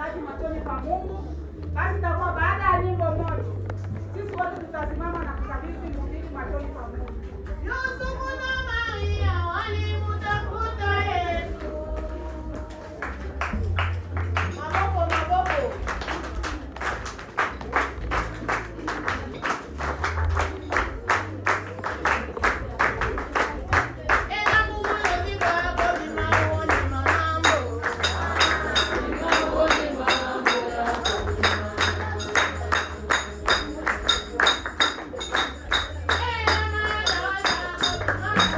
Wasikilizaji machoni pa Mungu. Basi itakuwa baada ya nyimbo moja, sisi wote tutasimama na kukabidhi mhubiri machoni pa Mungu. Yusufu na Maria walimutafuta Yesu. Maboko, maboko. Ela mumuyozi kwako ni mambo. Ela mwana wako ni mambo.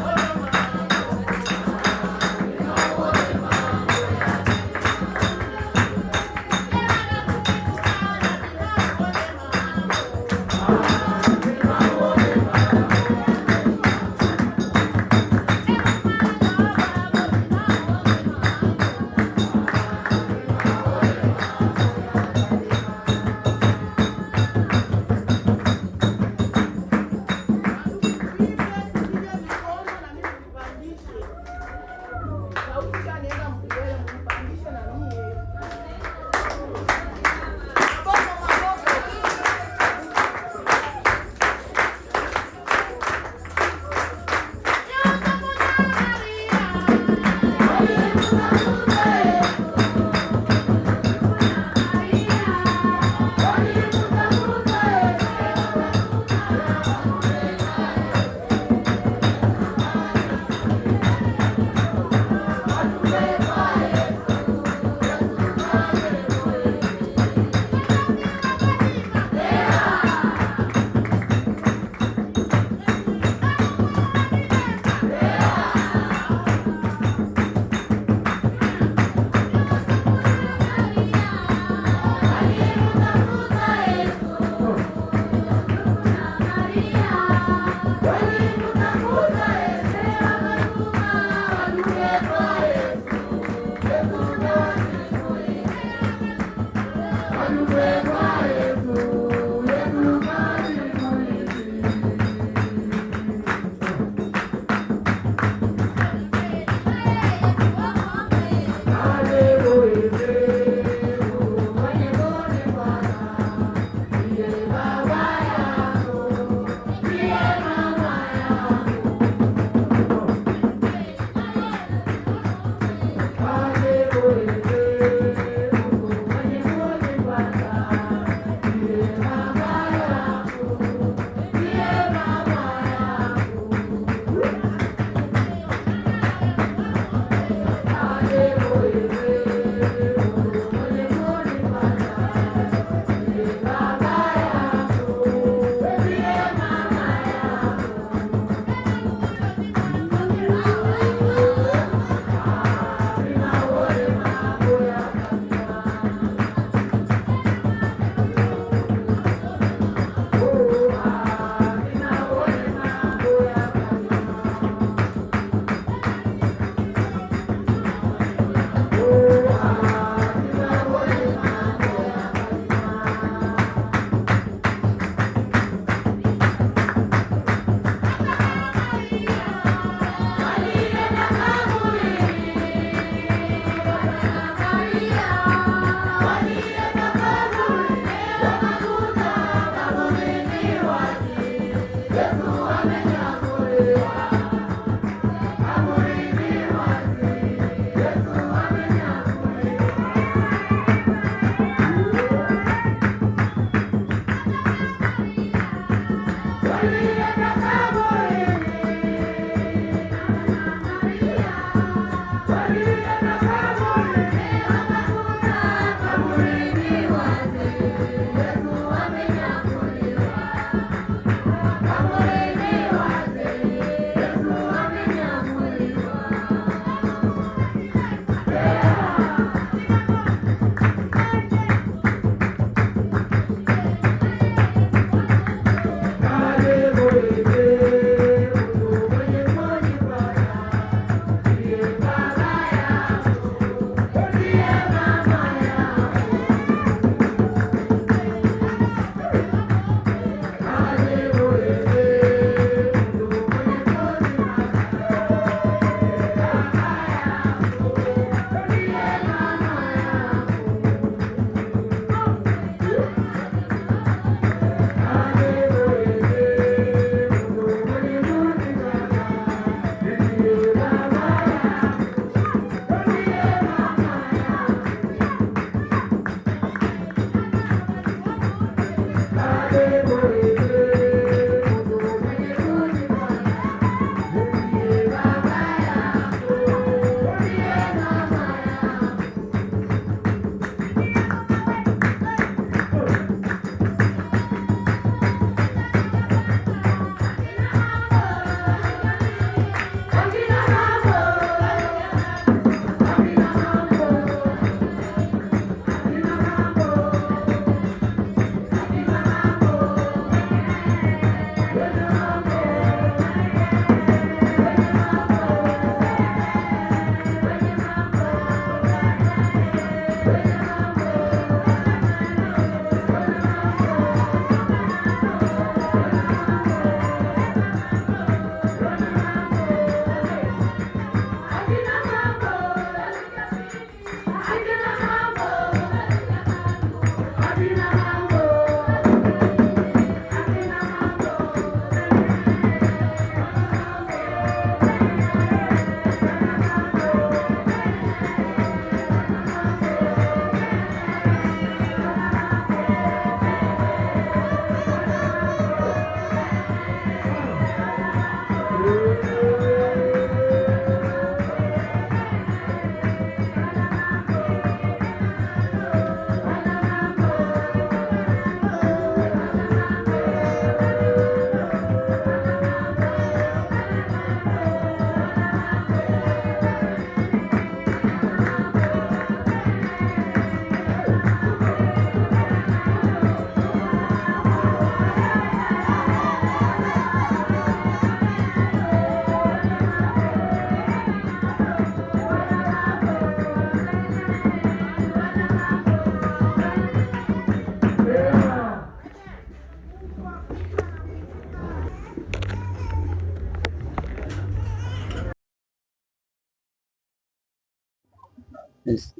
Yes.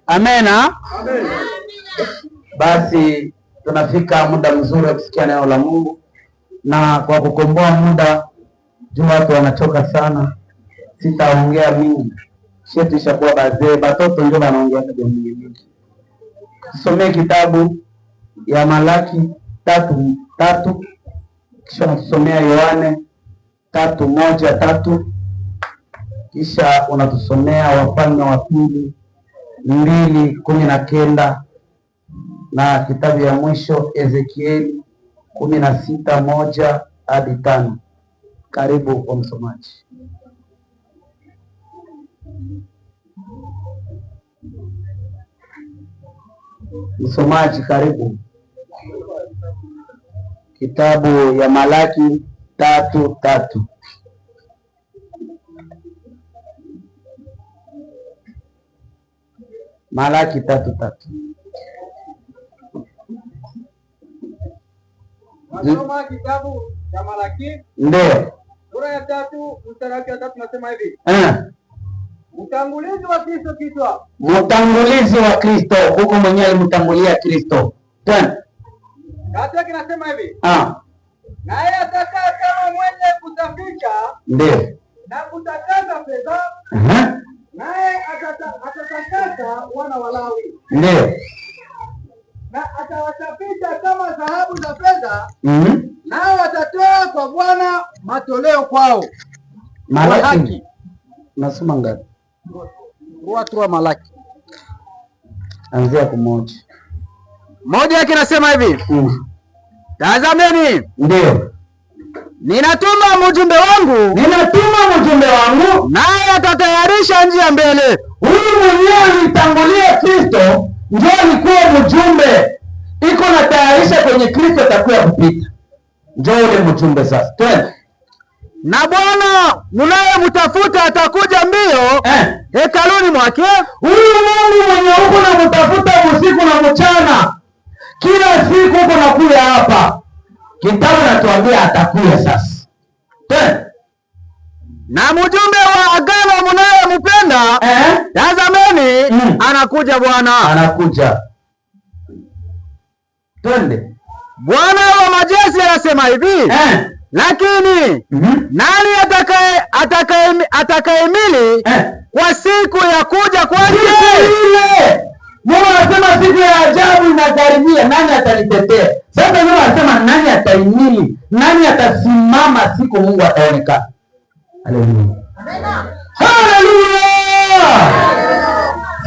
Amena. Basi tunafika muda mzuri wa kusikia neno la Mungu, na kwa kukomboa muda juu watu wanachoka sana, sitaongea mingi. Shie tuishakuwa bazee, batoto ndio wanaongea ndio mingi mingi. Tusomee kitabu ya Malaki 3:3, kisha unatusomea Yohane 3:1-3, kisha unatusomea Wafalme wa Pili 2:19 na kitabu ya mwisho Ezekieli 16:1 hadi 5. Karibu kwa msomaji. Msomaji karibu. Kitabu ya Malaki 3:3. Malaki 3:3. Nasoma kitabu cha Malaki Ndio. sura ya 3 mstari wake wa 3, nasema hivi: Eh. Mtangulizi wa Kristo kichwa. Mtangulizi wa Kristo, huko mwenyewe alimtangulia Kristo. Twende. Tatu yake nasema hivi: Ah, naye atakaa kama mwenye kusafisha ndio. na kutakasa fedha, naye atatakasa wana wa Lawi Ndio. na atawasafisha kama dhahabu za fedha, nao watatoa kwa Bwana matoleo kwao. Malaki. Malaki. Nasoma ngapi? Watu wa Malaki Anzia kumoja. 1 yake nasema hivi: Tazameni, Ndio. ninatuma mjumbe wangu, Ninatuma mjumbe wangu, naye atatayarisha njia mbele. Huyu mwenyewe alitangulia Kristo, ndio alikuwa mjumbe, iko natayarisha kwenye Kristo atakuya kupita. Njoo ule mjumbe sasa, twende. Na Bwana mnayemtafuta atakuja mbio hekaluni mwake. Huyu Mungu mwenye huko na mtafuta usiku na mchana, kila siku huko nakuya hapa, kitabu natuambia atakuya sasa. Twende. Na mjumbe wa agano mnayempenda, tazameni, anakuja Bwana. Anakuja. Twende. Bwana wa majeshi anasema hivi, lakini nani atakayemili kwa siku ya kuja kwake? Siku ile Mungu anasema siku ya ajabu inakaribia, nani atalitetea? Sasa Mungu anasema nani ataimili, nani atasimama siku Mungu ataonekana? Haleluya, haleluya!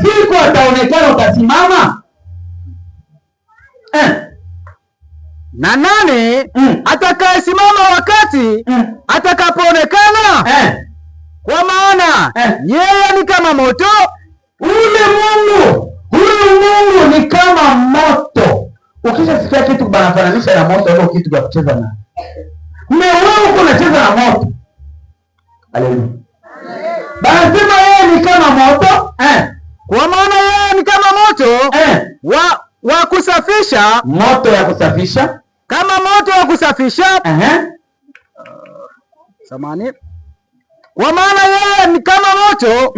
Siku ataonekana, utasimama? Na nani atakayesimama wakati atakapoonekana? Kwa maana yeye ni kama moto. Ule Mungu, huyu Mungu ni kama moto. Ukishasikia kitu banafananisha na moto, hiyo kitu cha kucheza na. Na wewe uko unacheza na moto. Haleluya. Banasema yeye ni kama moto. Kwa maana yeye ni kama moto wa kusafisha, Moto ya kusafisha. Kama moto wa kusafisha. Samahani. Kwa maana yeye ni kama moto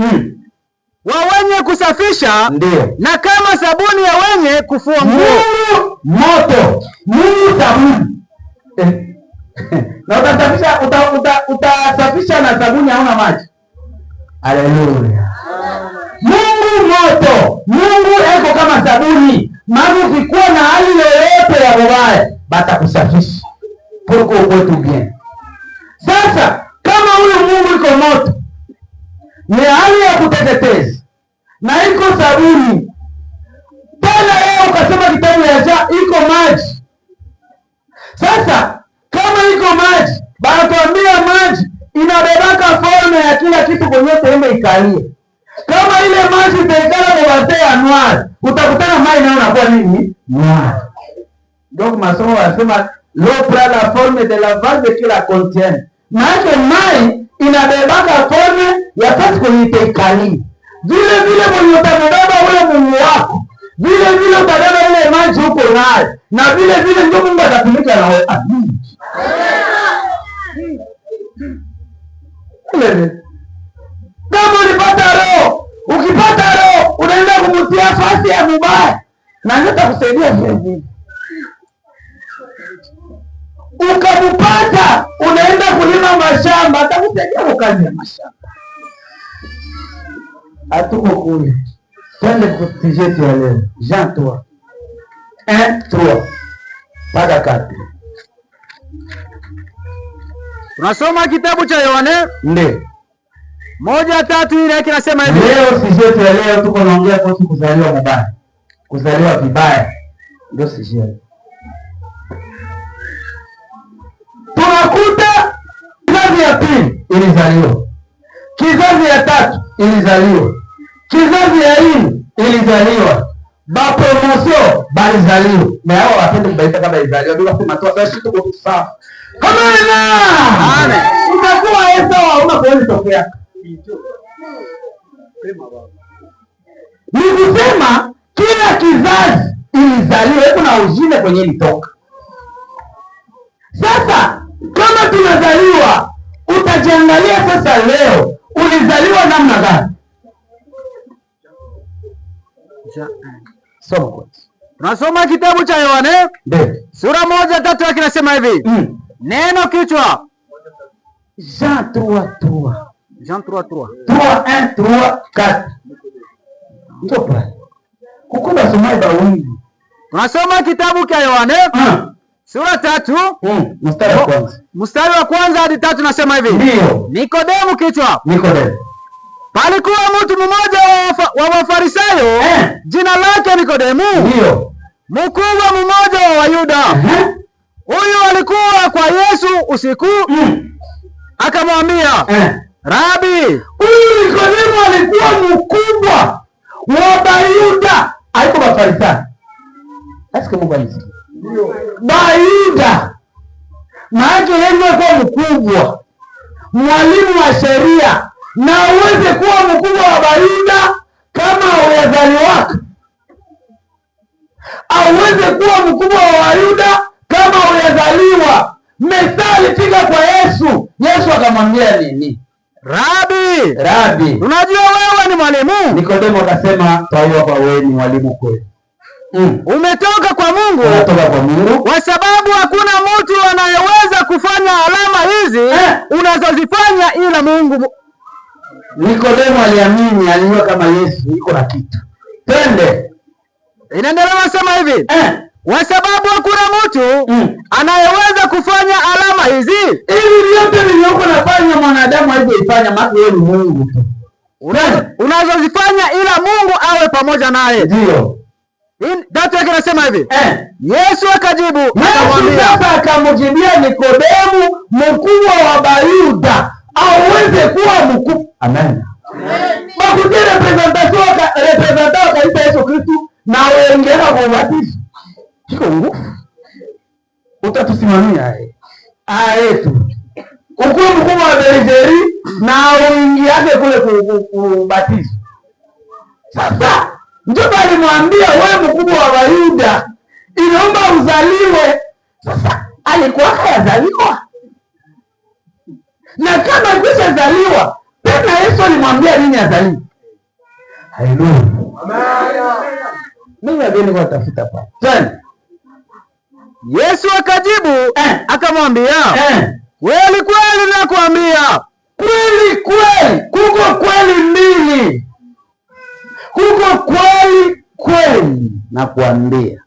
wa wenye kusafisha, na kama sabuni ya wenye kufua nguo. Mungu moto, Mungu sabuni. Na utasafisha utasafisha na sabuni hauna maji. Haleluya. Mungu moto, Mungu eko kama sabuni. Maana ukikuwa na hali yoyote ya ubaya, batakusafisha. Pour que ukuwe tu bien. Sasa kama huyu Mungu iko moto, ni hali ya kuteketeza na iko sabuni tena, yeye ukasema kitabu ya ja iko maji. Sasa kama iko maji, banatuambia maji inabebaka forme ya kila kitu kwenye sehemu ikalie. Kama ile maji itaikala kwa bassin ya noir, utakutana maji nayo inakuwa nini? Noir. Donc masomo wanasema l'eau prend la forme de la vase qui la contient. Maana mai inabebaka forme ya fasi kwenye itaikalia. Vile vile mwenye utamubeba ule Mungu wako, vile vile utabeba ile maji huko nayo, na vile vile ndio Mungu atatumika na wewe. Amin. Kule kama ulipata roho, ukipata roho unaenda kumutia fasi ya mubaya na ndio takusaidia vile vile. Ukamupata unaenda kulima mashamba, atakusaidia kwa kazi ya mashamba. Hatuko kule, twende ku sujet ya leo, Jean 3 1 3 mpaka 4. Tunasoma kitabu cha Yohane Ndio 1:3 ile kinasema hivi. Leo sujet ya leo tuko naongea kuhusu kuzaliwa mubaya, kuzaliwa vibaya, ndio sujet. Tunakuta kizazi ya pili ilizaliwa, kizazi ya tatu ilizaliwa, kizazi ya nne ilizaliwa, ba promotion balizaliwa, na hao wapende kubaita kama ilizaliwa bila kusema tu sasa tuko sawa. Amina. Amen. Utakuwa Esau hauna kuona tokea. Ni kusema kila kizazi ilizaliwa iko na ujine kwenye ilitoka. Sasa kama tunazaliwa, utajiangalia sasa, leo ulizaliwa namna gani? Soma kwanza. Tunasoma kitabu cha Yohane Ndio. sura 1:3 kinasema hivi. Neno kichwa Jean 3 3. Jean 3 3. 3 1 3 4. Ndio pale. Kuko basomai bawili. Tunasoma kitabu cha Yohane sura 3 Mstari wa kwanza. Mstari wa kwanza hadi 3 nasema hivi. Ndio. Nikodemu kichwa. Nikodemu. Palikuwa mtu mmoja wa Mafarisayo jina lake Nikodemu, Ndio. mkubwa mmoja wa Wayuda. Huyu alikuwa kwa Yesu usiku, akamwambia, Rabi. Huyu Nikodemu alikuwa mkubwa wa Bayuda, haiko Mafarisayo. Asikie Mungu anisikie. Bayuda. Maana yeye alikuwa mkubwa, mwalimu wa sheria, na uweze kuwa mkubwa wa Bayuda kama huyazaliwaka, auweze kuwa mkubwa wa Wayuda kama huyazaliwa. Mesa alifika kwa Yesu, Yesu akamwambia nini? Rabi, Rabi, unajua wewe ni mwalimu, Nikodemo akasema, twajua kwa wewe ni mwalimu kweli. Umetoka kwa Mungu, Unatoka kwa Mungu, kwa sababu hakuna mtu anayeweza kufanya alama hizi unazozifanya ila Mungu. Nikodemo aliamini, alijua kama Yesu iko na kitu. Twende. Inaendelea kusema hivi, kwa sababu hakuna mtu anayeweza kufanya alama hizi Hivi vyote vilivyoko nafanya mwanadamu haijaifanya, maana yeye ni Mungu tu. Unazozifanya ila Mungu awe pamoja naye. Ndio. Tatu yake inasema hivi. Yesu akajibu Yesu akamwambia, sasa akamjibia Nikodemu, mkubwa wa Bayuda, aweze kuwa mkubwa. Amen. Bakutie représentation représentant wa kanisa Yesu Kristu na wengine kwa ubatizo. Kiko nguvu. Utatusimamia eh. Yetu. Ukuwe mkubwa wa bergerie na uingiake kule kubatizo. Sasa ndio alimwambia wewe mkubwa wa Bayuda, inaomba uzaliwe. Sasa alikuwa hayazaliwa, na kama alikwisha zaliwa tena, Yesu alimwambia nini azaliwe? Haleluya! Mimi wageni kwa tafuta pa twende. Yesu akajibu akamwambia, kweli kweli nakuambia, Kweli kweli, kuko kweli mbili, kuko kweli kweli nakuambia.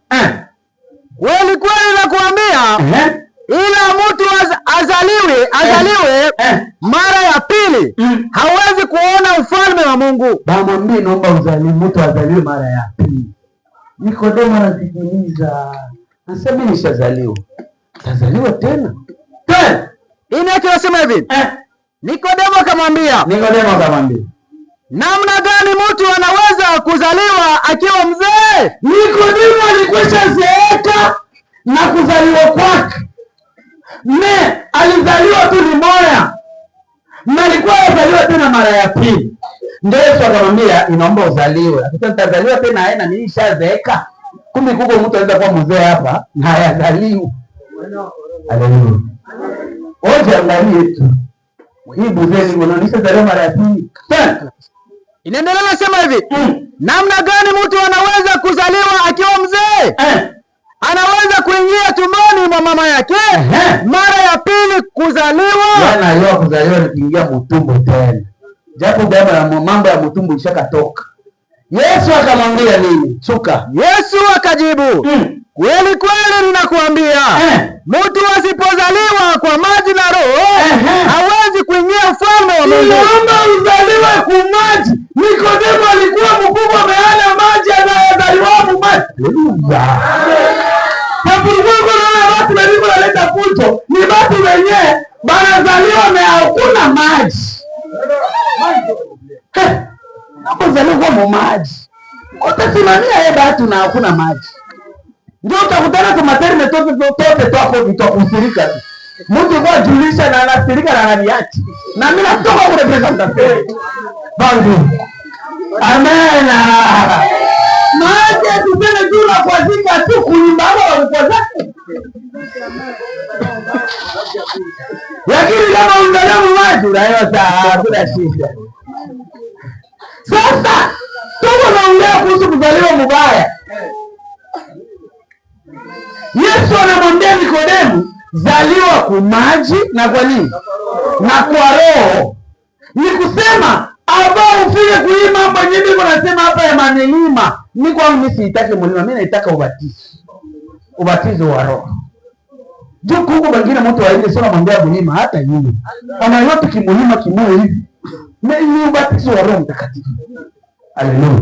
Kweli kweli nakuambia, ila mtu azaliwe mara ya pili hawezi kuona ufalme wa Mungu. Bamwambie naomba uzaliwe, mtu azaliwe mara ya pili. Nikodemo anasikiliza, anasema mimi nishazaliwa, tazaliwa tena tena? Ine yake hivi, Nikodemo akamwambia, Nikodemo akamwambia, namna gani mtu anaweza kuzaliwa akiwa mzee? Nikodemo alikwisha zeeka na kuzaliwa kwake, me alizaliwa tu ni moya, na alikuwa azaliwa tena mara ya pili. Ndio Yesu akamwambia inaomba uzaliwe. Akasema nitazaliwa tena aina nilishazeeka. Kumbe kuko mtu anaweza kuwa mzee hapa na hayazaliwi. Haleluya. Wote angalie tu. Hii buzeni unaonyesha zaliwa mara ya pili. Tena. Inaendelea nasema hivi, namna gani mtu anaweza kuzaliwa akiwa mzee? Anaweza kuingia tumboni mwa mama yake mara ya pili kuzaliwa? Yana yo kuzaliwa ni kuingia mutumbo tena. Japo baba ya mambo ya mutumbo ishakatoka. Yesu akamwambia nini? Shuka. Yesu akajibu, kweli kweli ninakuambia, mtu asipozaliwa kwa maji na Roho hawezi kuingia ufalme wa Mungu. Inaomba uzaliwe kumaji. Nikodemo alikuwa mkubwa, ameana maji, anayezaliwa mumaji. Haleluya. Na kulikuwa kuna watu wengi wanaleta fujo, ni watu wenyewe banazaliwa na hakuna maji. Hapo kwa mumaji. Utasimamia yeye batu na hakuna maji. Ndio utakutana kwa materi tote tote twako vitakusirika tu. Mtu kwa julisha na anasirika na ananiacha. Na mimi natoka kwa representation. Bangu. Amen. Maji tuseme juu na kuazika tu kuimba au kukwazika. Lakini kama ungalia maji unayota hakuna shida. Sasa tuko naongea kuhusu kuzaliwa mubaya. Yesu anamwambia Nikodemu, zaliwa kwa maji na kwa nini? Na kwa Roho. Ni kusema ambao ufike kui mambo yenyewe niko nasema hapa ya manelima. Mimi kwangu mimi siitaki mlima, mimi naitaka ubatizo. Ubatizo wa Roho. Juu kuko wengine mtu wa ile sio namwambia mlima hata yeye. Ana yote kimulima kimoyo hivi. Ni ubatizo wa Roho Mtakatifu. Haleluya.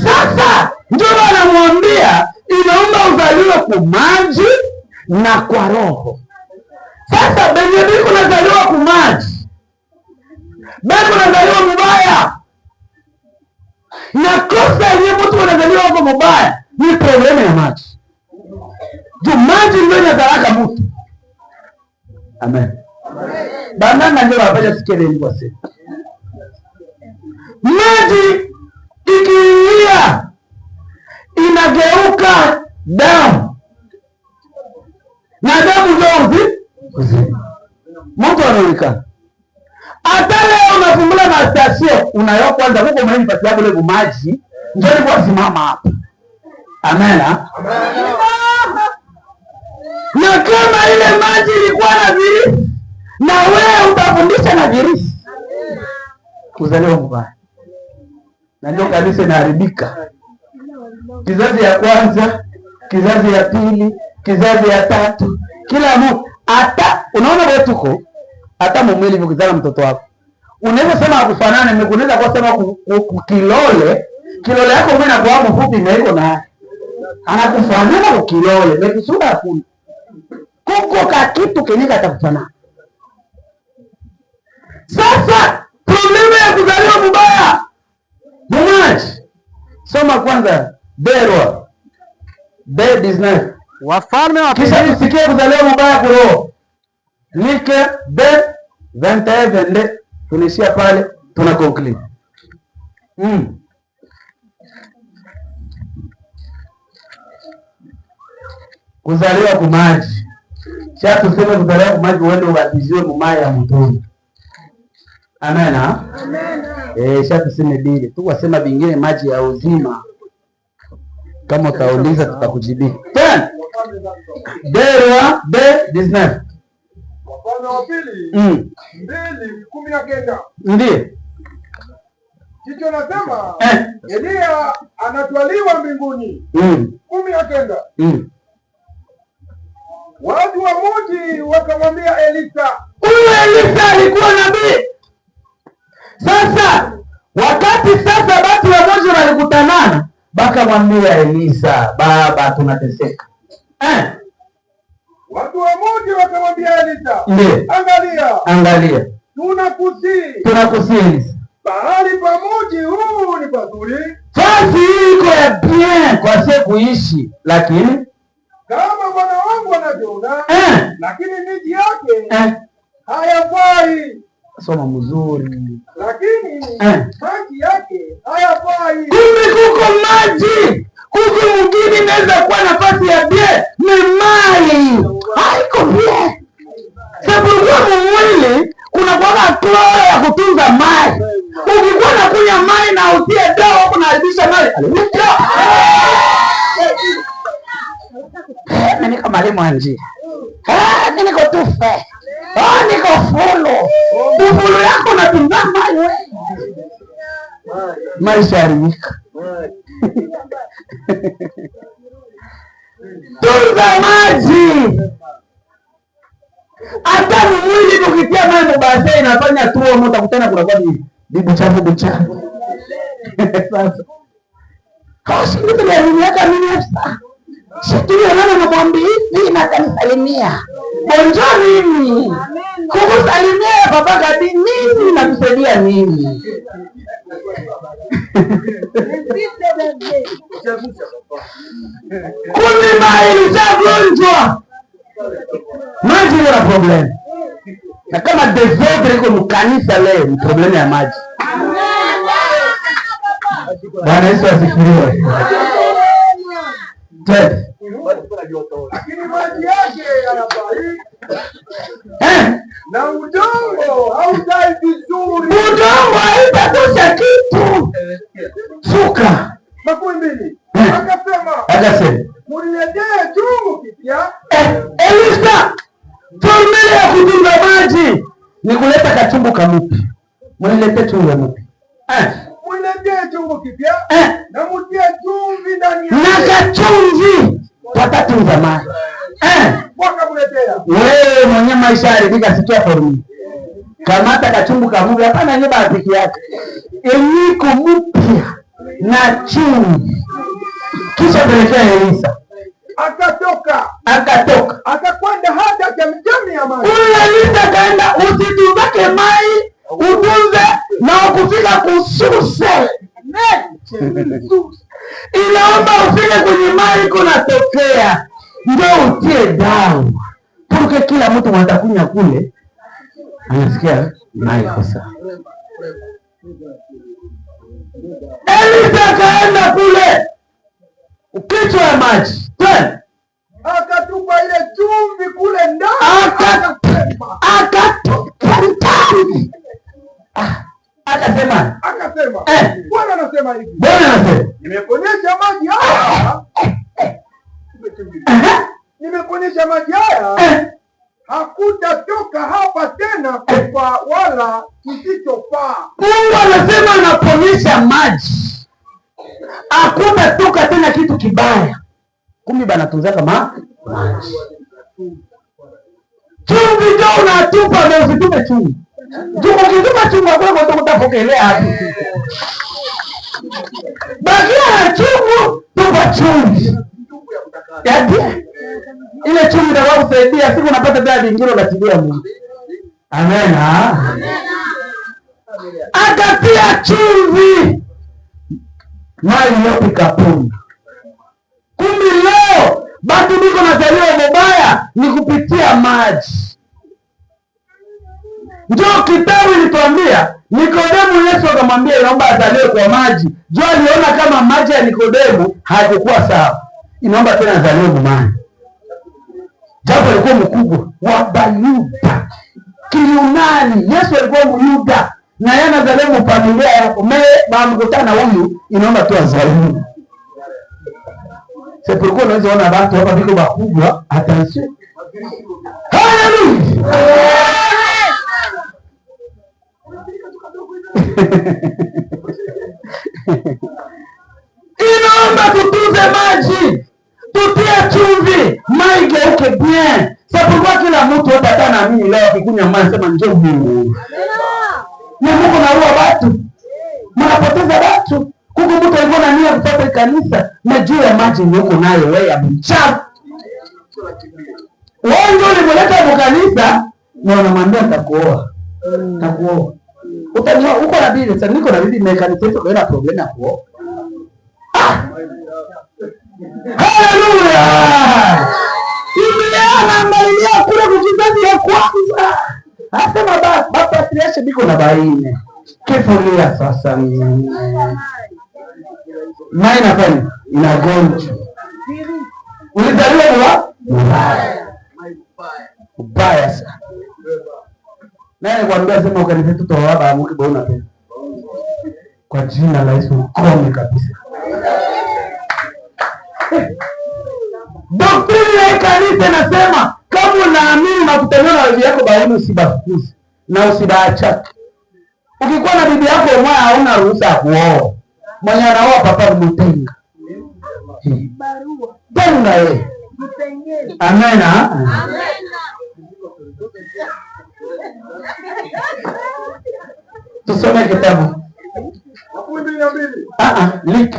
Sasa ndio anamwambia inaomba uzaliwe kwa maji na kwa Roho. Sasa benye biko nazaliwa kwa maji, beko nazaliwa mubaya, na kosa yenye mtu anazaliwa kwa mubaya ni problème ya maji. Juu maji ndio inazalaka mtu. Amen. Banana ndio wafanya sikele kwa sasa. Maji ikiingia inageuka damu na damu ndio uzima. Mtu anaonekana hata leo unafungula mastasio unayo kwanza huko mwenye pati yako ile maji ndio ilikuwa simama hapa. Amen. Na kama ile maji ilikuwa na virusi na wewe utafundisha na virusi, kuzaliwa mbaya, na ndio kanisa inaharibika. Kizazi ya kwanza, kizazi ya pili, kizazi ya tatu, kila mtu hata unaona wewe tuko hata mumwili ukizala mtoto wako unaweza sema akufanane, unaweza kwa sema kilole kilole yako mimi na kwa mfupi na iko na anakufanana kwa kilole na kisura hakuna kuko ka kitu kenye katakufanana. Sasa problème ya kuzaliwa mubaya mumaji, soma kwanza Berwa B19 Wafalme wa kisha pili tusikie kuzaliwa mubaya kuroho Luc 2:21-22 tunaishia pale, tuna conclude. Kuzaliwa kumaji cha tuseme kuzaliwa kumaji, uende ubatiziwe mumai ya mtoni. Amen. Amen. Sha tuseme bile tu wasema vingine maji ya uzima. Kama utauliza tutakujibia. Tena Derwa B19. Wafalme wa pili 2:19. Ndiyo. Kichwa nasema Eliya anatwaliwa mbinguni. 19. Watu wa mji wakamwambia Elisa. Huyu Elisa alikuwa nabii. Sasa wakati sasa watu wa mji walikutanana, bakamwambia Elisa, baba tunateseka. Watu wa mji wakamwambia Elisa, Ndiyo. angalia, Angalia, tunakusihi, tunakusihi Elisa. pahali pa mji huu ni pazuri, Fasi hii iko ya bien kwa sie kuishi, lakini kama bwana wangu anavyoona, lakini miji yake hayafai, Soma mzuri. Lakini maji yake hayafai. Kumbe kuko maji, kuko mwingine inaweza kuwa nafasi ya bien, ni mai haiko bien. Sababu mumwili Kuna kuwaga chloro ya kutunza mai. Ukikuwa na kunywa mai na utie dawa kunaharibisha mai. Haleluya. Mimi niko mwalimu wa njia. Ah, mimi niko tufe. Ah, niko fulu. Ufulu yako unatunza mai wewe. Maisha haribika. Tunza maji. Hata mwili tukitia maji mubase inafanya tuo moto kutana kuna kwa ni buchafu buchafu. Sasa. Kosi mtu ya miaka mingi sasa. Situli nana namwambia hivi na kanisalimia. Bonjo mimi. Kukusalimia baba gadi nini nakusaidia nini? Kumi maili gonjwa. Maji ndio problem. Na kama desordre iko mkanisa leo ni problemu ya maji. Bwana Yesu asifiwe. Twende. Lakini maji yake hayafai Eh, na udongo hauzai vizuri. udongo haitatosha kitu. Suka. 20. Akasema, Akasema, muniletee chungu kipya Elisa, formula ya kutunza maji ni kuleta kachungu kamupi. Muniletee chungu ya mupi. Muniletee chungu kipya na mutie chumvi ndani Na yake. kachumvi watatunza maji. Wakamletea. Wewe mwenye maisha haribika, sikia formula. Kamata kachungu kamupi, hapana nye bahati yake. Enyiko mpya na chumvi. Kisha pelekea Elisa. Akatoka Akatoka. akakwenda hata chemchemi ya maji. Huyu Elisa kaenda, usitunzake mai, utunze na ukufika kususe. Inaomba ufike kwenye mai kunatokea, ndio utie dawa porque kila mtu mwatakunya kule anasikia mai iko sawa. Elisa akaenda kule kichwa ya maji twende Akatupa ile chumvi kule ndani. Akasema, akatupa ndani. Akasema akasema, Bwana anasema hivi, Bwana anasema nimeponyesha maji haya, nimeponyesha maji haya, hakutatoka hapa tena kufa wala kisichofaa. Mungu anasema anaponyesha maji, hakutatoka tena kitu kibaya. Kumbe banatunzaka maji. Chumvi ndio unatupa na usitupe chumvi. Ukitupa chumvi kwako utapokelea hapo. Bakia na chungu, tupa chumvi. Yaani ile chumvi ndio kusaidia siku unapata bia vingine unatibia Mungu. Amen. Akatia chumvi. Mali yote ikapona. Kumbe leo batu biko nazaliwa mubaya ni kupitia maji. Ndio kitabu ilituambia Nikodemu, Yesu akamwambia inaomba azaliwe kwa maji. Jo aliona kama maji ya Nikodemu hayakuwa sawa, inaomba tena azaliwe mumani. Japo alikuwa mkubwa wa Bayuda Kiyunani, Yesu alikuwa Myuda na yeye anazaliwa mfamilia yako me bamkutana huyu, inaomba tu azaliwe. C'est pourquoi unaweza ona watu hapa biko bakubwa, attention. Haleluya! Inaomba tutunze maji, tutie chumvi, mai geuke bien. C'est pourquoi kila mtu hata hata na mimi leo akikunywa maji sema njoo Mungu. Na Mungu naua watu. Mnapoteza watu. Kuko mtu alikuwa na nia kufuata kanisa na juu ya maji uko nayo wewe ya mchafu. Wewe ndio ulimleta kwa kanisa na unamwambia nitakuoa. Nitakuoa. Utanioa uko na bibi, sasa niko na bibi na kanisa yetu kwa problem ya kuoa. Haleluya! Biblia anaangalia kule kukizazi ya kwanza. Asema baba patriarche biko na baine. Kifulia sasa mimi. Mai nafanya inagonjwa. Ulizaliwa kwa mbaya. Ubaya sana. Nani kwambia sema ukanisa tutaoa baamuke bona tena? Kwa jina la Yesu ukome kabisa. Doctrine ya kanisa inasema kama unaamini makutano na bibi yako bauni, usibafukuze na usibaachake. Ukikuwa na bibi yako mmoja, hauna ruhusa ya kuoa. Mwenye anaoa papa mtenga. Tenga yeye. Amen. Amen. Tusome kitabu. 22. Luc.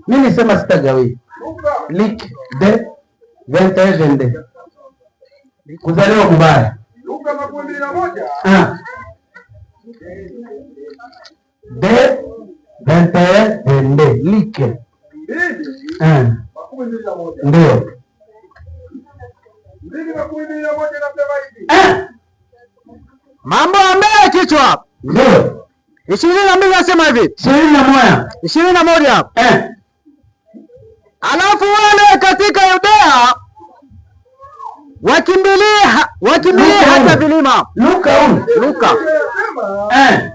Mimi nisema sitagawia. Luc 2 21 22. Kuzaliwa kubaya. Luka 21. 2 21 22. Luc. 21. Ndio. 2:21 nasema hivi. Mambo ya mbele kichwa. Ndio. 22 nasema hivi. 21. 21. Alafu wale katika Yudea wakimbilie hata vilima. Luka huyu. Luka.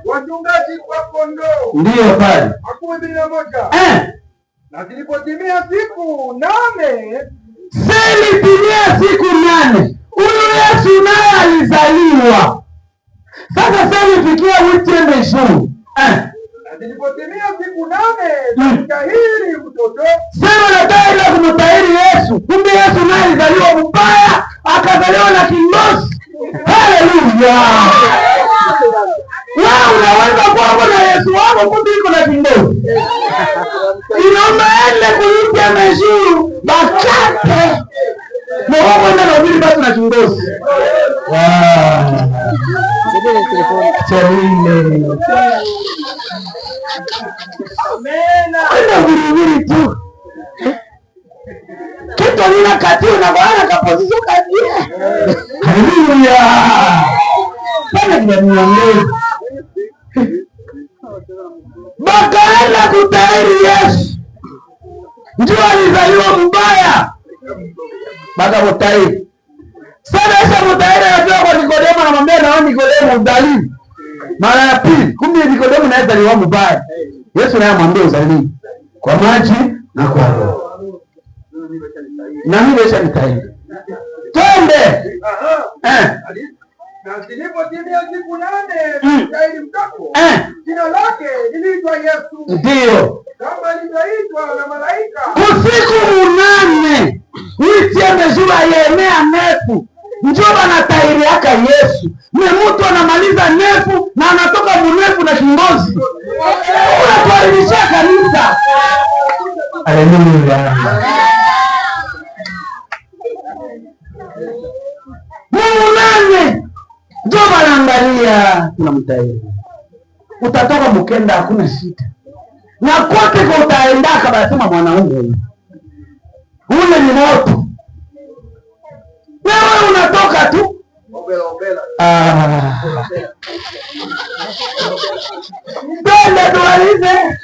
Wachungaji wa kondoo. Ndio pale. 21. Na zilipotimia siku 8, zilitimia siku 8. Huyu Yesu naye alizaliwa. Sasa sasa ifikia witende juu. Na zilipotimia siku 8 za kutahiri mtoto. Sema nataka ile kumtahiri Yesu. Kumbe Yesu naye alizaliwa mbaya, akazaliwa na kingozi. Haleluya. Wewe unaweza kuwa na Yesu wako kumbe iko na kingozi. Inaomba ende kuitia mezuru bakate. Na wewe kwenda na ubiri basi na kingozi. Wow. Chelile. Kwenda ubiri tu. Kitu nina kati unaona kaposition kati. Haleluya. Pana kijamii. Bakaenda kutahiri Yesu. Njoo alizaliwa mbaya. Baka mutahiri. Sasa Yesu mutahiri anajua kwa Nikodemo, anamwambia na Nikodemo udhalimu. Mara ya pili, kumbe Nikodemo naye alizaliwa mbaya. Yesu naye amwambia uzalimu kwa maji na kwa roho. Na mimi nimesha nitahiri. Twende. Na zilipotimia siku 8 kutahiri mtoto, jina lake liliitwa Yesu. Ndio. Kama alivyoitwa na malaika. Usiku 8 witie mezura yenea nefu. Njoo anatahiri yaka Yesu. Ni mtu anamaliza nefu na anatoka mrefu na kingozi. Unatuharibishia kanisa. Haleluya. Mungu nane. Njoo anaangalia tunamtahiri. Utatoka mkenda hakuna shida. Na kote kwa utaendaka basema mwanaume huyu. Ule ni moto. Wewe unatoka tu. Twende tumalize.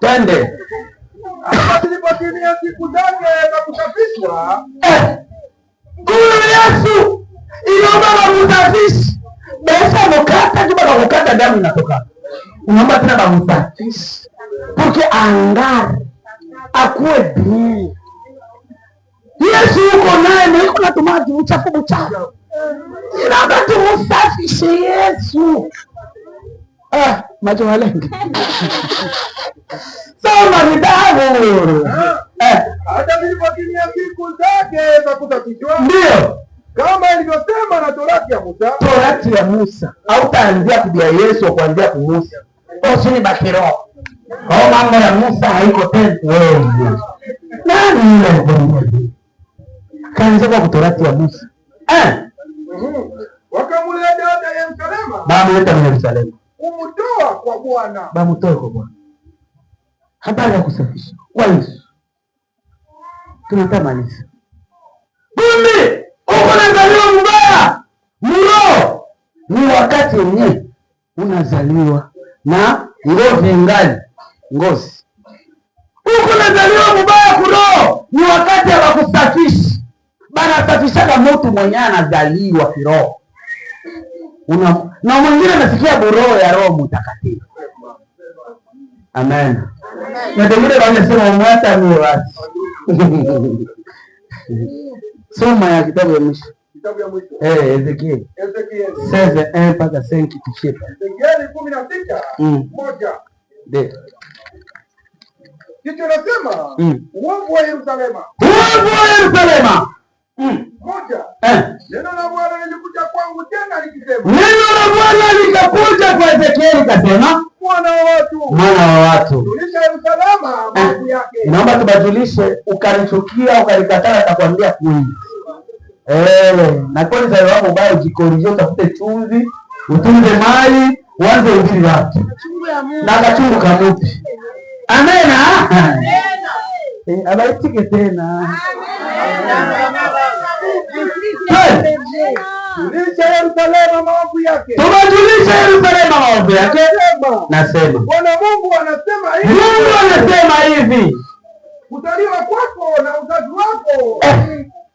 Twende. Zilipotimia siku zake za kusafishwa, Huyu Yesu iliomba bamutafishi. Besa mukata tu baka kukata damu inatoka. Unaomba tena bamutafishi. Porque angare akuwe bien. Yesu yuko naye na yuko na tumaji uchafu uchafu. Inaomba tumusafishe Yesu. Macho malenge. Soma vitabu. Hata zilipotimia siku zake za kusafishwa, Ndio. kama ilivyosema na Torati ya Musa. Torati ya Musa. Hautaanzia kubia Yesu kuanzia kwa Musa. Usini bakiro. Kwa mambo ya Musa haiko tena. Wewe. Nani yule alikwambia? Kaanza kwa Torati ya Musa. Wakamleta Yerusalemu. Bamleta Yerusalemu. Kumtoa kwa Bwana. Bamtoe kwa Bwana. Habari ya kusafisha kwa Yesu. Tunatamaliza. Kumbe uko unazaliwa mbaya. Mro ni wakati wenyewe unazaliwa na ngozi ngali ngozi. Uko unazaliwa mbaya kuroho ni wakati hawakusafishi. Banasafishaka mtu mwenye anazaliwa kiroho. Na mwingine anasikia buroho ya Roho Mtakatifu. Amen. Na wengine wanasema mwata mie basi. Soma ya kitabu ya mwisho. Kitabu ya mwisho. Eh, Ezekiel. Ezekieli. 16 1 mpaka 5 tushie pale. Ezekieli 16 1. Ndio. Kichwa nasema uovu wa Yerusalema. Uovu wa Yerusalema. 1. Neno la Bwana lilikuja kwangu tena likisema. Neno la Bwana likakuja kwa Ezekieli kasema, Mwana wa watu, mwana wa watu, julisha Yerusalema maovu yake. Naomba tubadilishe, ukanichukia ukanikataa, nitakwambia kweli. Na kweli zao wako baya, ujikorije, utafute chumvi, utunze mali, uanze ubiri watu. Na kachungu kamupi. Amena. Abaitike tena. Julisha Yerusalema maovu yake. Tubajulisha Yerusalema maovu yake. Nasema. Bwana Mungu anasema hivi. Mungu anasema hivi. Kuzaliwa kwako na uzazi wako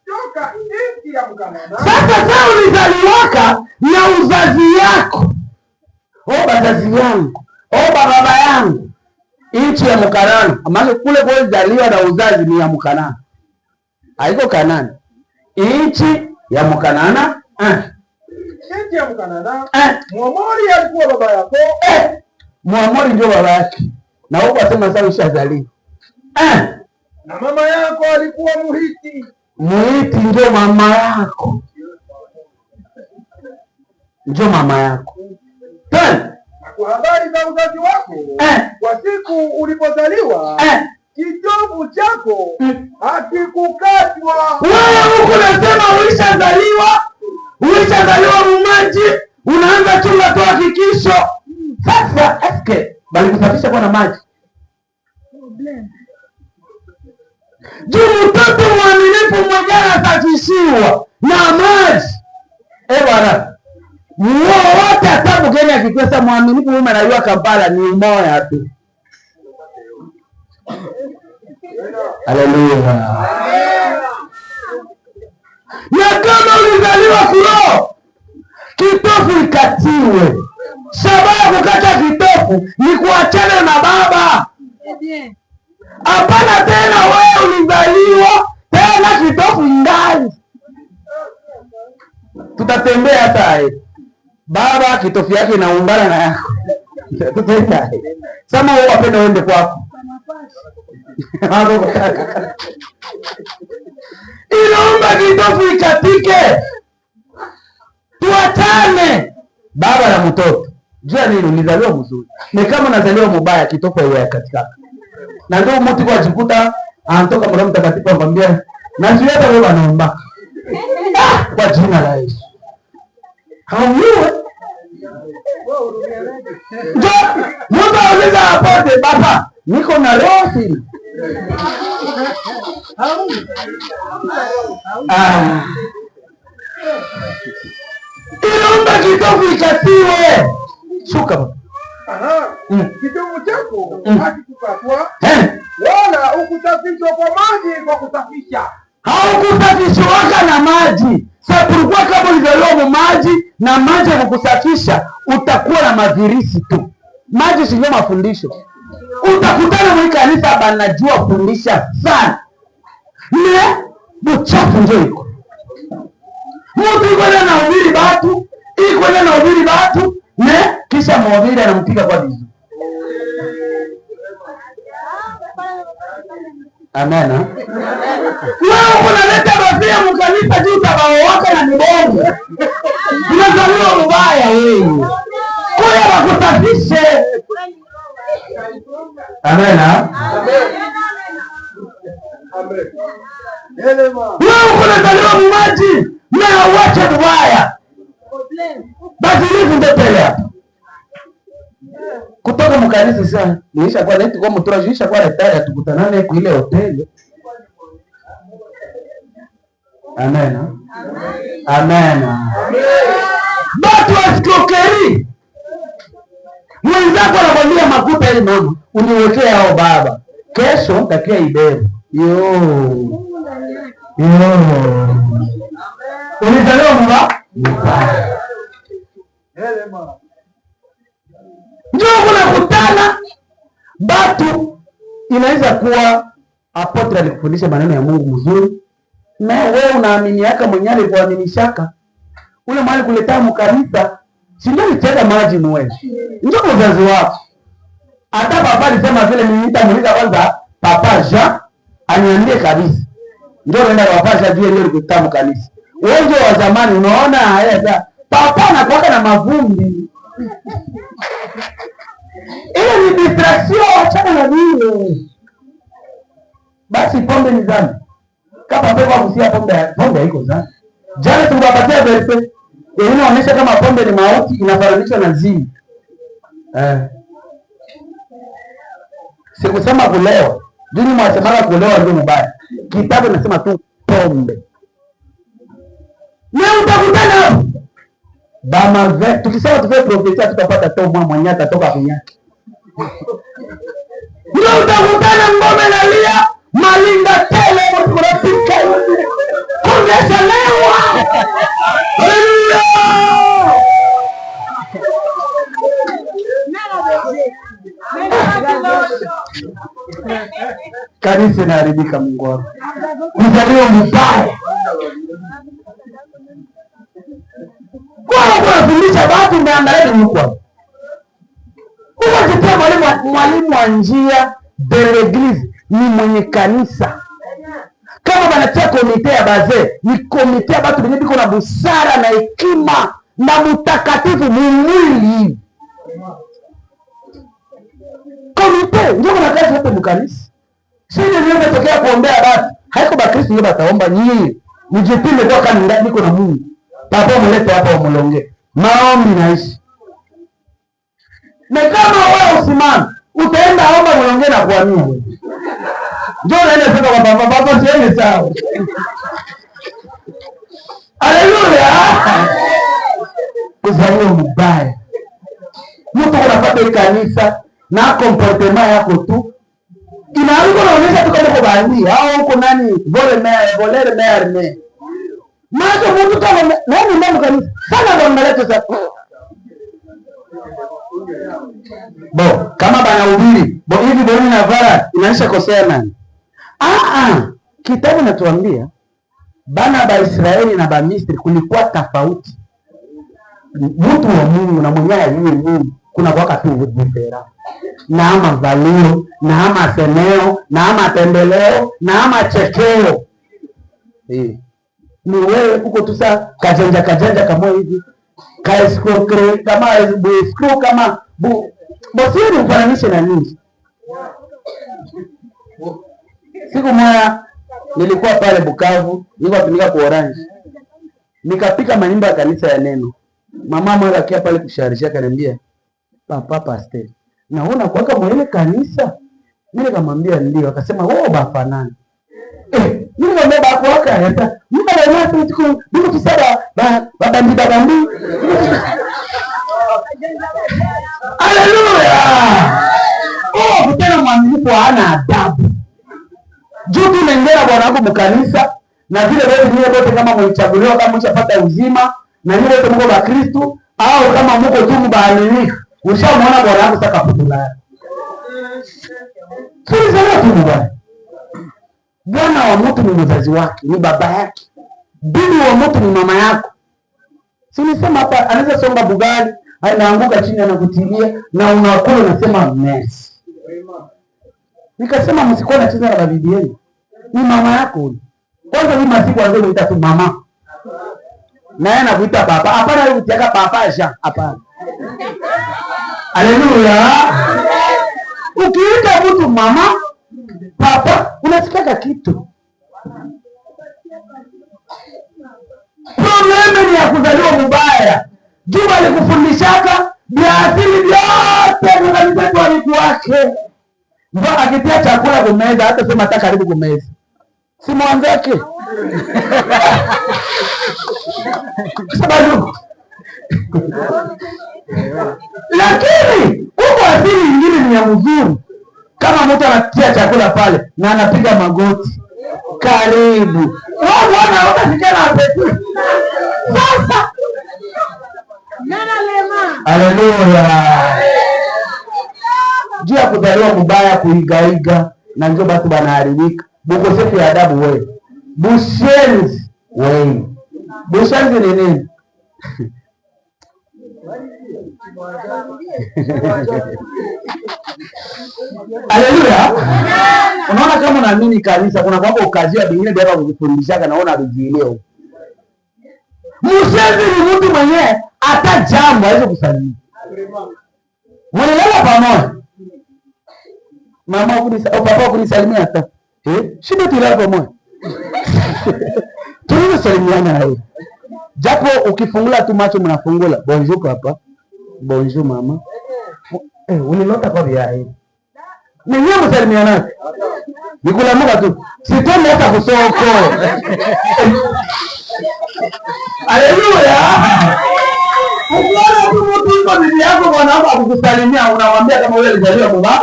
toka nchi ya Mkanana. Sasa ulizaliwaka na uzazi yako. O bazazi yangu, o baba yangu. Nchi ya Mkanana. Maana kule kwa ulizaliwa na uzazi ni ya Mkanana. Haiko Kanani. Nchi ya Mkanana. Nchi ya Mkanana. Mwamori alikuwa baba yako. Mwamori ndio baba yake. Na huko asema sasa ushazaliwa. Na mama yako alikuwa Muhiti. Muhiti ndio mama yako. Ndio mama yako. Tena na kwa habari za uzazi wako, kwa siku ulipozaliwa, kitovu chako hakikukatwa. Wewe huko unasema ulishazaliwa, ulishazaliwa mumaji, unaanza chunga tu hakikisho. Sasa eske bali kusafisha kwa na maji. Juu mtoto mwaminifu mwenyewe anasafishiwa na maji. Bwana, wote hata Kenya akikosa mwaminifu mume anajua Kampala ni umoja tu. Haleluya. Na kama ulizaliwa kiroho, kitofu ikatiwe. Shabaha ya kukata kitofu ni kuachana na baba. Hapana tena wewe ulizaliwa tena kitofu ndani. Tutatembea hata hai. Baba kitofu yake inaungana na yako. Tutaenda. Sema wewe wapenda uende kwako. Inaomba kitofu ikatike. Tuachane baba na mtoto. Jua nini ulizaliwa mzuri. Ni kama unazaliwa mubaya kitofu haiwe katika. Na ndio mtu kwa jikuta anatoka Roho Mtakatifu anamwambia na sio hata wewe anaomba. Kwa jina la Yesu. Hauwe. Ndio mtu auliza apote baba niko na roho sina. Inaomba kitovu ikatiwe. Shuka baba. Aha. Kitovu chako hakikukatwa wala ukusafishwa kwa maji kwa kusafisha. Haukusafishwa na maji. Sasa tulikuwa kama ulizaliwa mu maji na maji ya kukusafisha utakuwa na mavirisi tu. Maji sio mafundisho. Utakutana mwi kanisa banajua fundisha sana. Ne buchafu ndio iko. Mtu iko na nahubiri batu, iko na nahubiri batu, ne kisha mhubiri anampiga kwa bizu. Amen. Wewe unaleta bafia mkanisa juu utabaoka na mibongo. Unazaliwa mbaya wewe. Kuya wakusafishe. Amen. Amen. Wewe unazaliwa mumaji na uache mbaya. Basi hivi ndio tele hapa. Kutoka mkanisa sasa niisha kwa neti kwa mtura niisha kwa retari tukutanane kwa ile hoteli. Amen. Amen. Batu wasikokeri. Mwenzako anakwambia makuta ili mama uniwekee hao baba. Kesho nitakia ibebe. Yo. Yo. Ulizaliwa mbaya. Ndio kuna kutana batu, inaweza kuwa apôtre alikufundisha maneno ya Mungu mzuri, na wewe unaaminiaka mwenye alikuaminishaka ule mwali kuleta mkanisa, si ndio alicheza maji mwe, ndio mzazi wako. Hata papa alisema vile, mimi nitamuuliza kwanza Papa Jean aniambie kabisa, ndio naenda kwa Papa Jean juu ndio alikuta mkanisa. Wewe ndio wa zamani, unaona haya sasa, papa anakuwa na mavumbi ile ni distraction, achana na vile. Basi pombe ni dhambi. Kama pepo akusia pombe, pombe haiko dhambi. Jana tuliwapatia verse yenye inaonyesha kama pombe ni mauti, inafananishwa na zini. Sikusema kulewa. Dini mwasemaka kulewa ndio mbaya. Kitabu nasema tu pombe. Leo utakutana hapo. Bama tukisema tufe prophétie tutapata to mwa mwenye atatoka kunyaki. Ndio utakutana ngome nalia malinga tele mtu kunyesha lewa. Haleluya! Kanisa inaharibika, Mungu wangu. Mzalio mbaya. Kwa kunafundisha watu umeangalia ni huko. Huko kitia mwalimu wa njia de l'église ni mwenye kanisa. Kama banatia comité ya baze, ni comité ya batu benye biko na busara na hekima na mutakatifu mumwili. Comité ndio kuna kazi yote mkanisa. Sio ndio tokea kuombea batu. Haiko bakristo ndio bataomba nyinyi. Mjipime kwa kama niko na Mungu. Papa mulete hapa umulonge. Maombi naishi. Na kama wewe usimame, utaenda omba mulonge na kuamini wewe. Njoo naenda sasa kwa baba, baba siende sawa. Haleluya. Kuzaliwa mbaya. Mtu unapata kanisa na comportement yako tu inaanza kuonyesha tu kama uko bandi au uko nani vole mer volere mer me. Macho mtu kama nani ndani kanisa sana ndio mnaleta sasa. Bo kama bana ubiri bo hivi boni na vara inaisha kosea nani? Kitabu natuambia bana ba Israeli na ba Misri kulikuwa tofauti. Mtu wa Mungu na mwenyewe yeye Mungu kuna kwa tu difera. Na ama valio, na ama semeo, na ama tembeleo, na ama chekeo. Ni wewe uko tu sa kajanja kajanja kama hivi. Ka escroc kama escroc kama bu bosiri ufananishe na nini? Siku moja nilikuwa pale Bukavu, nilikuwa natumika kwa Orange. Nikapika manyumba ya kanisa ya neno. Mama mmoja akia pale kusharisha akaniambia, "Papa pastor, naona kuwaka mwele kanisa?" Mimi nikamwambia ndio, akasema wewe bafanana. Mimi nikamwambia bakuwaka hata mimi na mimi tuko niko tusaba babandi babandi. Haleluya! Oh, kutana mwaminifu hana adabu. Juu tunaingia bwana wako mkanisa na vile wewe ni wote kama mlichaguliwa kama mshapata uzima na nyinyi wote mko ba Kristo au kama mko tu mbaaminifu, ushamuona bwana wako sasa kaputula. Tulizaliwa tu bwana. Bwana wa mtu ni mzazi wake, ni baba yake. Bibi wa mtu ni mama yako. Si nisema hapa anaweza songa bugali, anaanguka chini anakutilia na unakula unasema merci. Nikasema msikuwa nacheza na bibi yenu. Ni mama yako huyu. Kwanza ni masiku anze kuita tu mama. Na yeye anakuita papa. Hapana, yeye kutiaka papa Jean. Hapana. Haleluya. Ukiita mtu mama, papa, unasikia kitu. Probleme ni ya kuzaliwa mbaya. Juma alikufundishaka vya asili vyote vya alikuwake. Mbona akitia chakula kumeza hata sema hata karibu kumeza. Si mwanzake. Sababu lakini huko asili nyingine ni ya mzuri. Kama mtu anatia chakula pale na anapiga magoti. Karibu. Wewe bwana utasikia na appétit. Sasa. Haleluya. Juu ya kuzaliwa mubaya, kuigaiga na njo batu banaharibika. Bukosefu ya adabu wewe. Bushenzi wewe. Bushenzi ni nini? Haleluya. Unaona kama unaamini kanisa kuna kwamba ukazia vingine vya kukufundishaga naona vijielewa. Mushenzi ni mtu mwenyewe hata jambo hawezi kusalimia. Mwenelewa pamoja. Mama kunisa, au papa kunisalimia hata. Eh? Shida tulala pamoja. Tulizosalimiana na wewe. Japo ukifungula tu macho mnafungula. Bonjour papa. Bonjour mama. Eh, ulilota kwa vya. Ni nyinyi msalimiana. Nikulamuka tu. Sitome hata kusoko. Haleluya. Ukiona tu mtu yuko bibi yako bwana wako akukusalimia unamwambia kama wewe alizaliwa mbaya.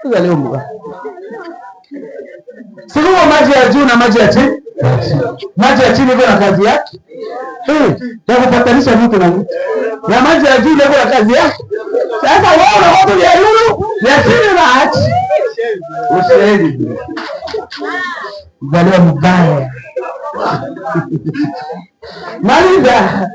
Alizaliwa mbaya. Sikuwa maji ya juu na maji ya chini. Maji ya chini iko na kazi yake. Eh, ya kupatanisha mtu na mtu. Na maji ya juu iko na kazi yake. Sasa wewe unakuwa ya juu, ya chini na achi. Ushaidi. Mzaliwa mbaya. Maliza.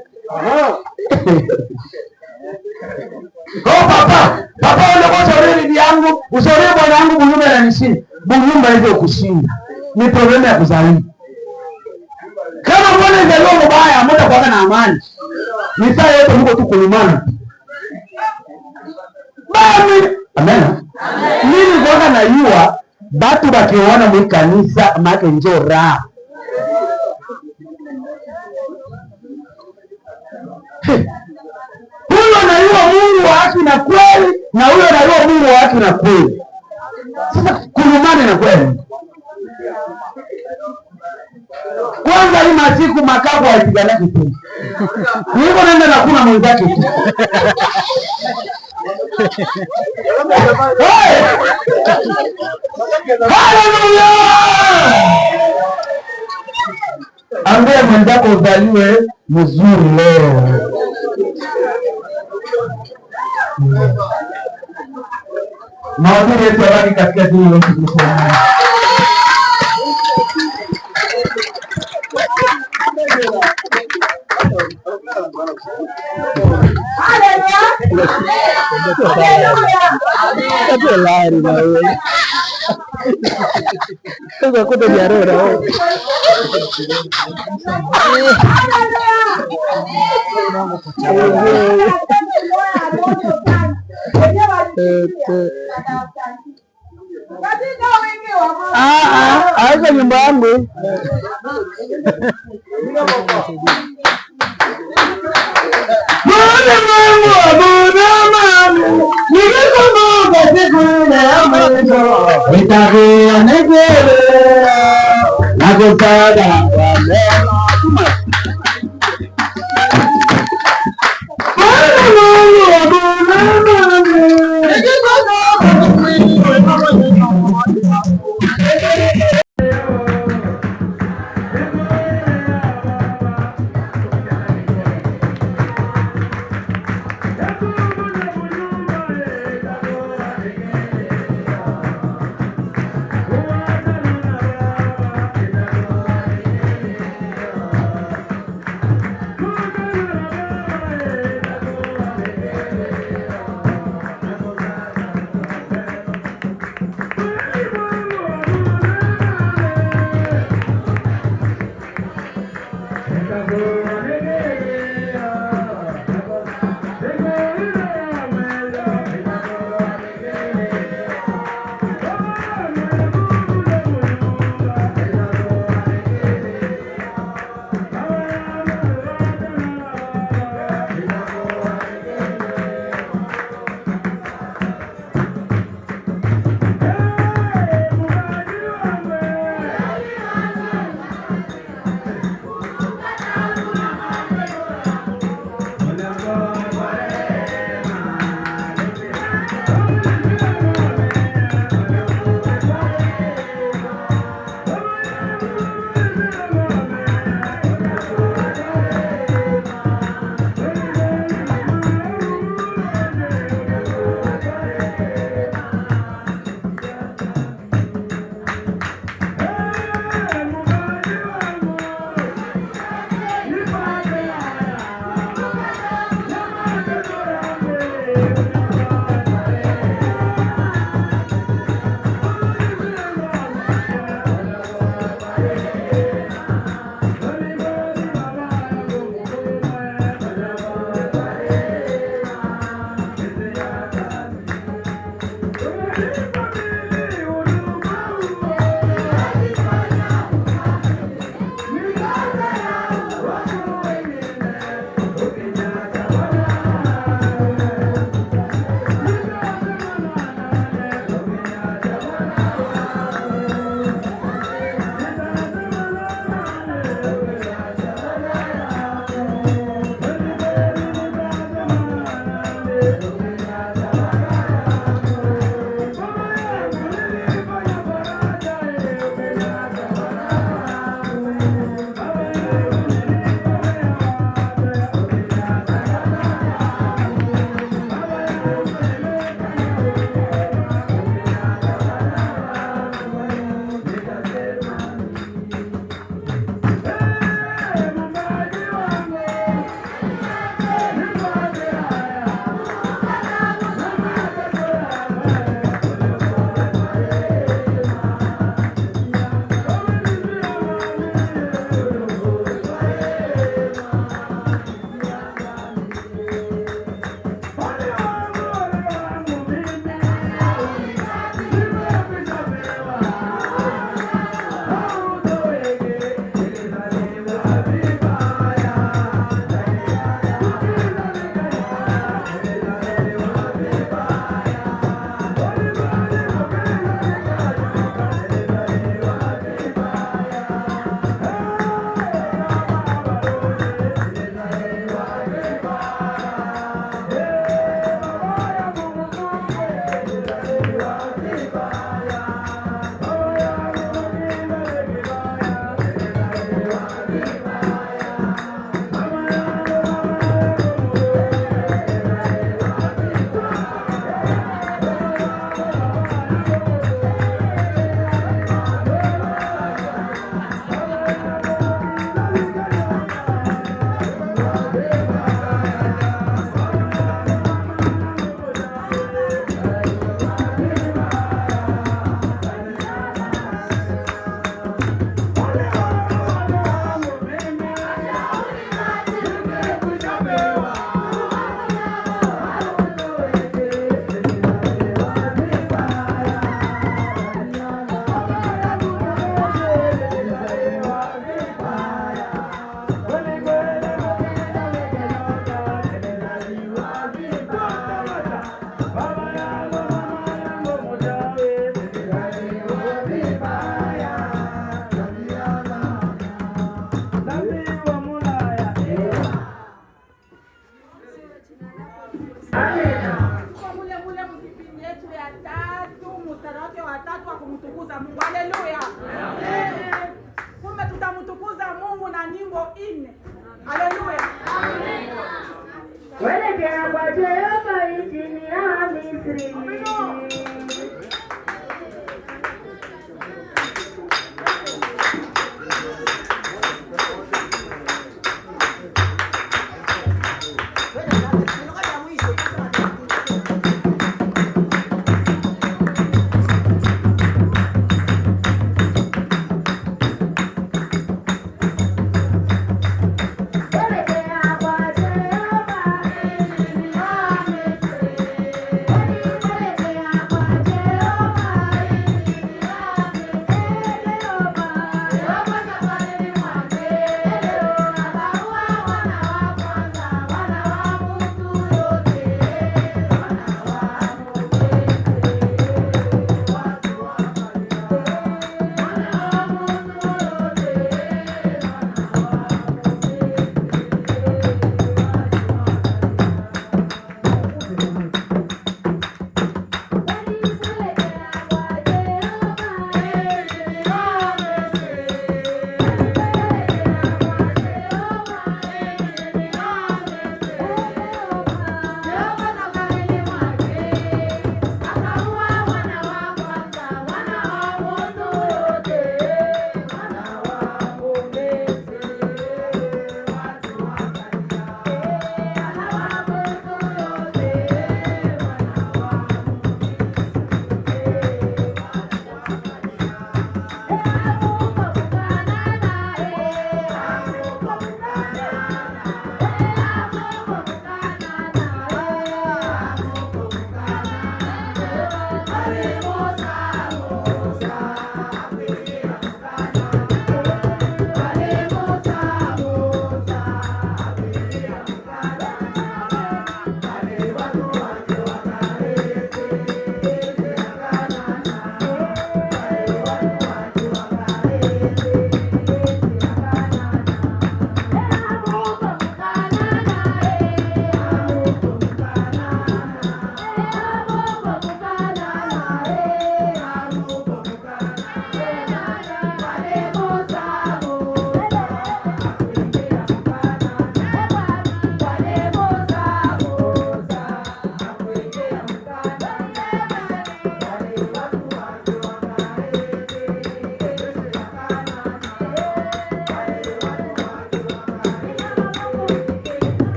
Kwa papa, papa unakuwa ushauri bibi yangu, ushauri bwana wangu bunyumba ananishinda. Bunyumba hivyo kushinda. Ni problemu ya kuzaliwa. Kama mwana zaliwa mbaya, mbona kwa na amani? Ni saa yote mko tu kulumana. Bami. Amen. Mimi kwa na yua batu bakiona mu kanisa make njo raha. Huyo anayua Mungu wa haki na kweli, na huyo anayua Mungu wa haki na kweli. Sasa kulumana na kweli. Kwanza hii masiku makapo haipiganaki tena. Niko naenda na kuna mwenzake tu. Hey! Haleluya! Ambia mwenzako uzaliwe mzuri leo. Mahubiri yetu yabaki katika jina la Yesu Kristo. Aweka nyumba yangu. Bwana Mungu wa nikikumbuka siku ile ya mwisho, nitalia nikilia na kusaga kwa mema. Bwana Mungu wa Abrahamu, nikikumbuka siku ile ya mwisho. Tuko mule mule mkipindi yetu ya tatu, mstari wake wa tatu wa kumtukuza Mungu. Haleluya. Kumbe tutamtukuza Mungu na nyimbo 4. Haleluya. Welekea kwa Jehova nchini ya Misri.